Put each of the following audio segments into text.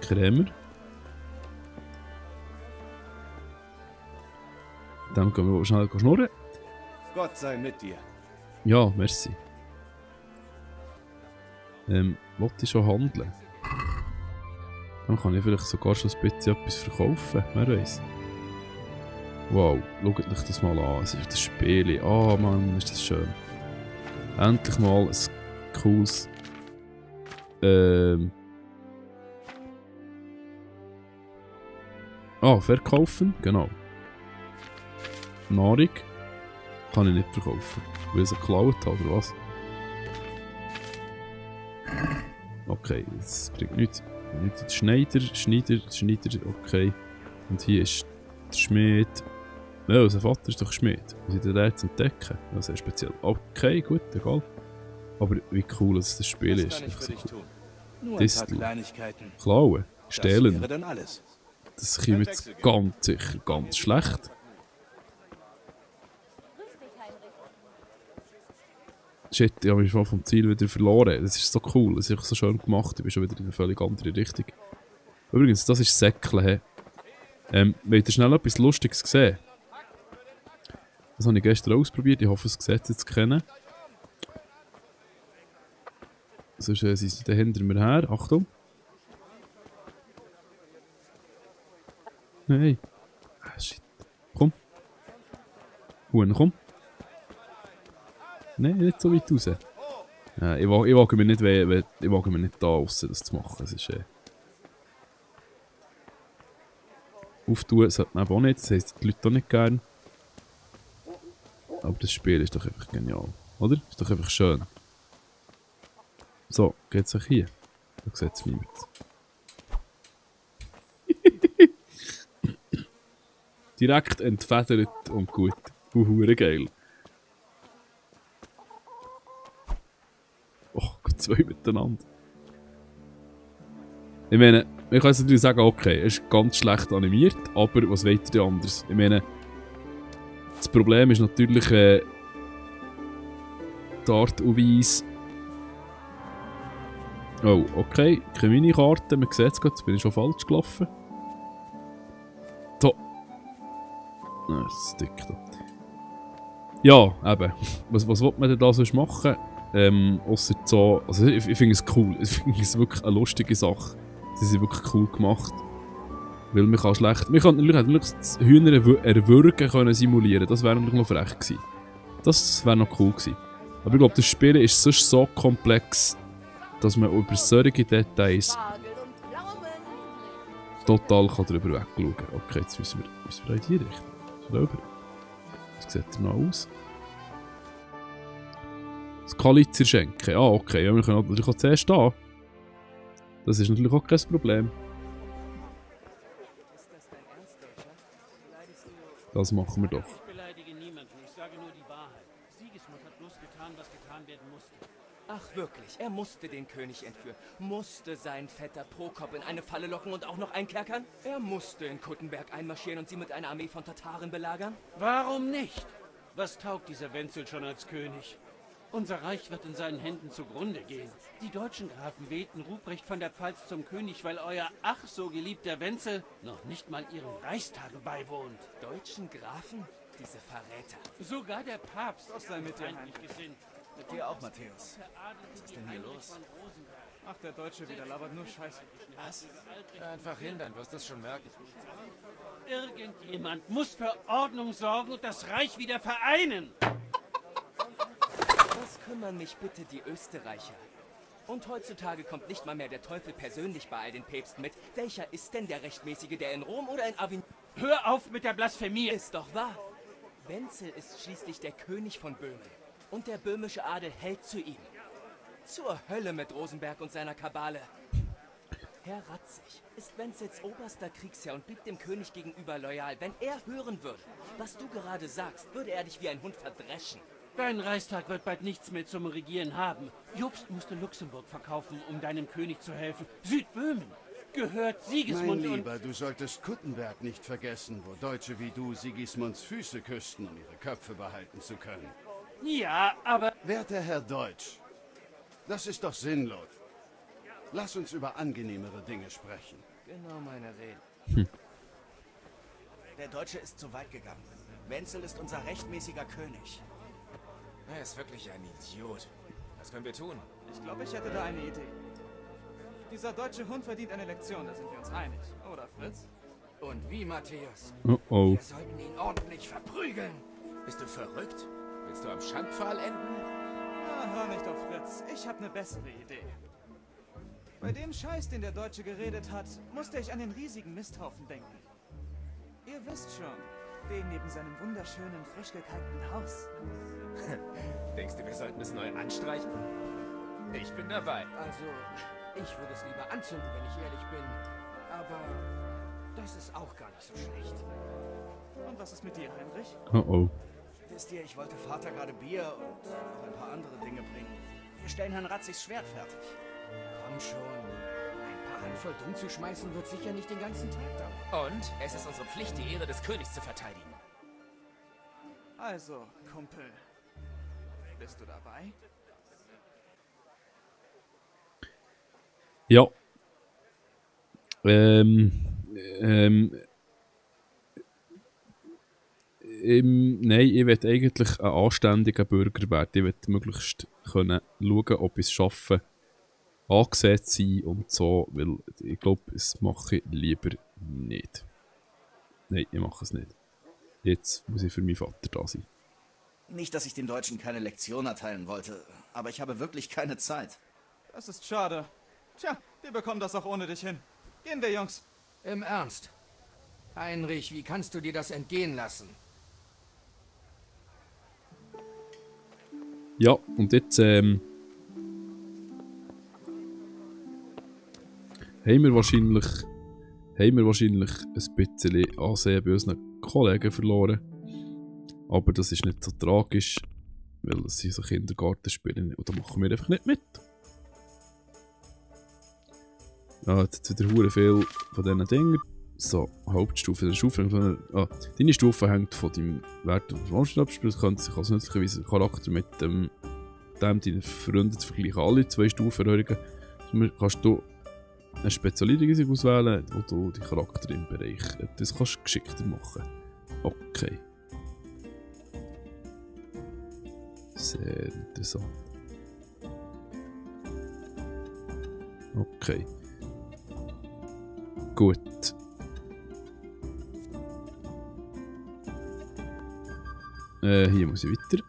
Krämer. Dann können wir schnell schnurren. Gott sei mit dir. Ja, merci. Wollte ich schon handeln? Dann kann ich vielleicht sogar schon ein bisschen etwas verkaufen, wer weiß. Wow, schaut euch das mal an, es ist das Spiel. Oh Mann, ist das schön. Endlich mal ein cooles... verkaufen, genau. Nahrung kann ich nicht verkaufen, weil ich sie geklaut habe, oder was? Okay, das bringt nichts. Schneider, okay. Und hier ist der Schmied. Ja, sein Vater ist doch Schmied. Was ich da zu entdecken? Das ist sehr speziell. Okay, gut, egal. Aber wie cool das Spiel ist. Das kann ich für dich tun. Nur ein paar Distel. Kleinigkeiten. Klauen, stehlen. Das wäre dann alles. Das kommt jetzt ganz sicher ganz schlecht. Shit, ich habe mich schon vom Ziel wieder verloren. Das ist so cool, das ist so schön gemacht. Ich bin schon wieder in eine völlig andere Richtung. Übrigens, das ist Säckle. Wollt ihr schnell etwas Lustiges sehen? Das habe ich gestern ausprobiert. Ich hoffe, das Gesetz jetzt kennen. Sonst sind sie da hinter mir her. Achtung. Nein. Ah, shit. Komm. Huhn, komm. Nein, nicht so weit raus. Ich wage mir nicht da aussen das zu machen. Das ist, auftun sollte man auch nicht, das heisst die Leute auch nicht gern. Aber das Spiel ist doch einfach genial. Oder? Ist doch einfach schön. So, geht's euch hier? Da sieht es niemand. Direkt entfedert und gut. Hure geil. Oh, zwei miteinander. Ich meine, ich kann jetzt natürlich sagen, okay, es ist ganz schlecht animiert, aber was wollt ihr anders? Ich meine, das Problem ist natürlich die Art und Weise. Oh, okay, keine Minikarte, man sieht es gerade, jetzt bin ich schon falsch gelaufen. So. Nein, das ist dick da. Ja, eben. Was will man denn da sonst machen? Ausser so. Also ich finde es cool. Ich finde es wirklich eine lustige Sache. Sie sind wirklich cool gemacht. Weil man kann schlecht. Man kann natürlich das Hühner erwürgen können simulieren. Das wäre natürlich noch frech gewesen. Das wäre noch cool gewesen. Aber ich glaube, das Spiel ist sonst so komplex, dass man über solche Details total darüber wegschauen kann. Okay, jetzt müssen wir in die Richtung. Wie sieht er noch aus? Das Kalitzer schenken. Ah, okay. Ja, wir können natürlich auch zuerst da. Das ist natürlich auch kein Problem. Das machen wir doch. Ich beleidige niemanden, ich sage nur die Wahrheit. Sigismund hat bloß getan, was getan werden musste. Ach wirklich, er musste den König entführen, musste seinen Vetter Prokop in eine Falle locken und auch noch einkerkern? Er musste in Kuttenberg einmarschieren und sie mit einer Armee von Tataren belagern? Warum nicht? Was taugt dieser Wenzel schon als König? Unser Reich wird in seinen Händen zugrunde gehen. Die deutschen Grafen wählten Ruprecht von der Pfalz zum König, weil euer ach so geliebter Wenzel noch nicht mal ihrem Reichstage beiwohnt. Deutschen Grafen? Diese Verräter. Sogar der Papst Was sei mit dir, feindlich gesinnt. Mit dir auch, Matthäus. Was ist denn hier los? Ach, der Deutsche wieder labert nur Scheiße. Was? Einfach hin, dann wirst du es schon merken. Irgendjemand muss für Ordnung sorgen und das Reich wieder vereinen. Was kümmern mich bitte die Österreicher? Und heutzutage kommt nicht mal mehr der Teufel persönlich bei all den Päpsten mit. Welcher ist denn der Rechtmäßige, der in Rom oder in Avignon? Hör auf mit der Blasphemie. Ist doch wahr. Wenzel ist schließlich der König von Böhmen. Und der böhmische Adel hält zu ihm. Zur Hölle mit Rosenberg und seiner Kabale. Herr Ratzig ist Wenzels oberster Kriegsherr und blieb dem König gegenüber loyal. Wenn er hören würde, was du gerade sagst, würde er dich wie ein Hund verdreschen. Dein Reichstag wird bald nichts mehr zum Regieren haben. Jobst musste Luxemburg verkaufen, um deinem König zu helfen. Südböhmen gehört Mein Sigismund Lieber, du solltest Kuttenberg nicht vergessen, wo Deutsche wie du Sigismunds Füße küssten, um ihre Köpfe behalten zu können. Ja, aber... Werter Herr Deutsch, das ist doch sinnlos. Lass uns über angenehmere Dinge sprechen. Genau meine Rede. Der Deutsche ist zu weit gegangen. Wenzel ist unser rechtmäßiger König. Er ist wirklich ein Idiot. Was können wir tun? Ich glaube, ich hätte da eine Idee. Dieser deutsche Hund verdient eine Lektion, da sind wir uns einig. Oder, Fritz? Und wie, Matthäus? Oh oh. Wir sollten ihn ordentlich verprügeln. Bist du verrückt? Willst du am Schandpfahl enden? Ah, hör nicht auf Fritz. Ich habe eine bessere Idee. Bei dem Scheiß, den der Deutsche geredet hat, musste ich an den riesigen Misthaufen denken. Ihr wisst schon, den neben seinem wunderschönen, frisch gekalkten Haus. Denkst du, wir sollten es neu anstreichen? Ich bin dabei. Also, ich würde es lieber anzünden, wenn ich ehrlich bin. Aber das ist auch gar nicht so schlecht. Und was ist mit dir, Heinrich? Oh oh. Wisst ihr, ich wollte Vater gerade Bier und noch ein paar andere Dinge bringen. Wir stellen Herrn Ratzigs Schwert fertig. Komm schon. Ein paar Handvoll dumm zu schmeißen wird sicher nicht den ganzen Tag dauern. Und es ist unsere Pflicht, die Ehre des Königs zu verteidigen. Also, Kumpel. Bist du dabei? Ja. Nein, ich will eigentlich ein anständiger Bürger werden. Ich will möglichst können schauen, ob ich es schaffe, angesehen zu sein und so, weil ich glaube, das mache ich lieber nicht. Nein, ich mache es nicht. Jetzt muss ich für meinen Vater da sein. Nicht, dass ich den Deutschen keine Lektion erteilen wollte, aber ich habe wirklich keine Zeit. Das ist schade. Tja, wir bekommen das auch ohne dich hin. Gehen wir, Jungs. Im Ernst. Heinrich, wie kannst du dir das entgehen lassen? Ja, und jetzt haben wir wahrscheinlich ein bisschen Ansehen bei unseren Kollegen verloren. Aber das ist nicht so tragisch, weil es sind so Kindergartenspiele und da machen wir einfach nicht mit. Ja, jetzt wieder hure viel von diesen Dingen. So, Hauptstufe. Deine Stufe hängt von deinem Wert auf dem Abspiel. Du kannst sich als nützlicherweise Charakter mit dem deinen Freunden zu vergleichen. Alle 2 Stufen erhöhen. Kannst du eine Spezialisierung auswählen, wo du die Charakter im Bereich das kannst du geschickter machen. Okay. Sehr interessant. Okay. Gut. Hier muss ich weiter.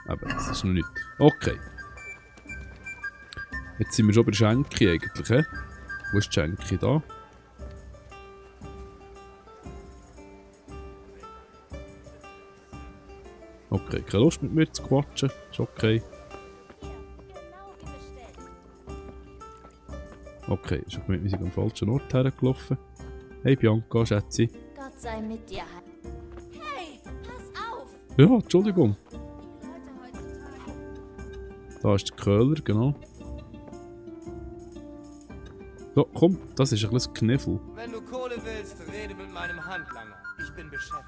Aber das ist noch nicht. Okay. Jetzt sind wir schon bei der Schenke eigentlich, he? Wo ist die Schenke da? Okay, keine Lust mit mir zu quatschen. Ist okay. Okay, ist auch wir sind am falschen Ort hergelaufen. Hey Bianca, Schätzi. Gott sei mit dir. Hey, pass auf! Ja, Entschuldigung. Die Leute heutzutage. Da ist der Köhler, genau. So, komm, das ist ein bisschen Kniffel. Wenn du Kohle willst, rede mit meinem Handlanger. Ich bin beschäftigt.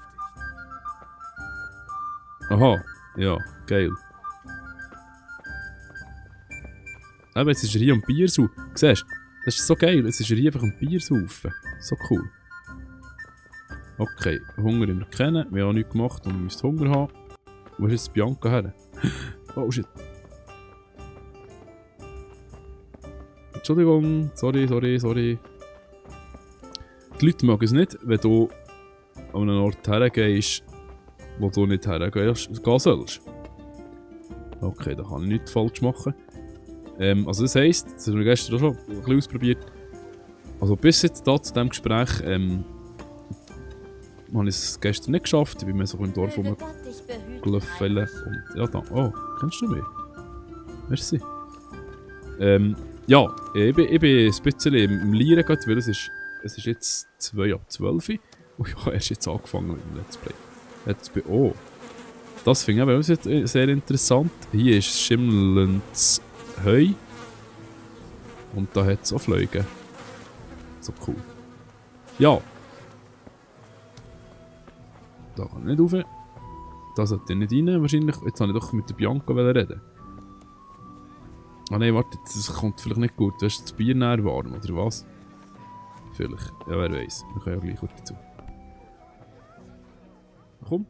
Aha, ja, geil. Aber jetzt ist er hier am Bier saufen. Siehst du? Das ist so geil, jetzt ist er hier einfach am Bier saufen. So cool. Okay, Hunger in erkennen. Wir haben auch nichts gemacht und wir müssen Hunger haben. Wo ist jetzt Bianca her? Oh shit. Entschuldigung, sorry. Die Leute mögen es nicht, wenn du an einen Ort hergehst, wo du nicht hergehen sollst. Okay, da kann ich nichts falsch machen. Also das heisst, das haben wir gestern auch schon ein bisschen ausprobiert. Also bis jetzt da zu diesem Gespräch habe ich es gestern nicht geschafft. Ich bin mir so im Dorf rumgelaufen und ja da. Oh, kennst du mich? Merci. Ja, ich bin ein bisschen im Lieren gerade, weil es ist jetzt 11:02 und ich habe erst jetzt angefangen mit dem Let's Play. Oh, das finde ich auch sehr interessant. Hier ist schimmelndes Heu. Und da hat es auch Fliegen. So cool. Ja. Da kann ich nicht rauf. Da sollte ich nicht rein, wahrscheinlich. Jetzt habe ich doch mit der Bianca reden. Ah nein, warte, das kommt vielleicht nicht gut. Du hast das Bier näher warm, oder was? Vielleicht. Ja, wer weiß. Wir können ja gleich kurz dazu. Komm.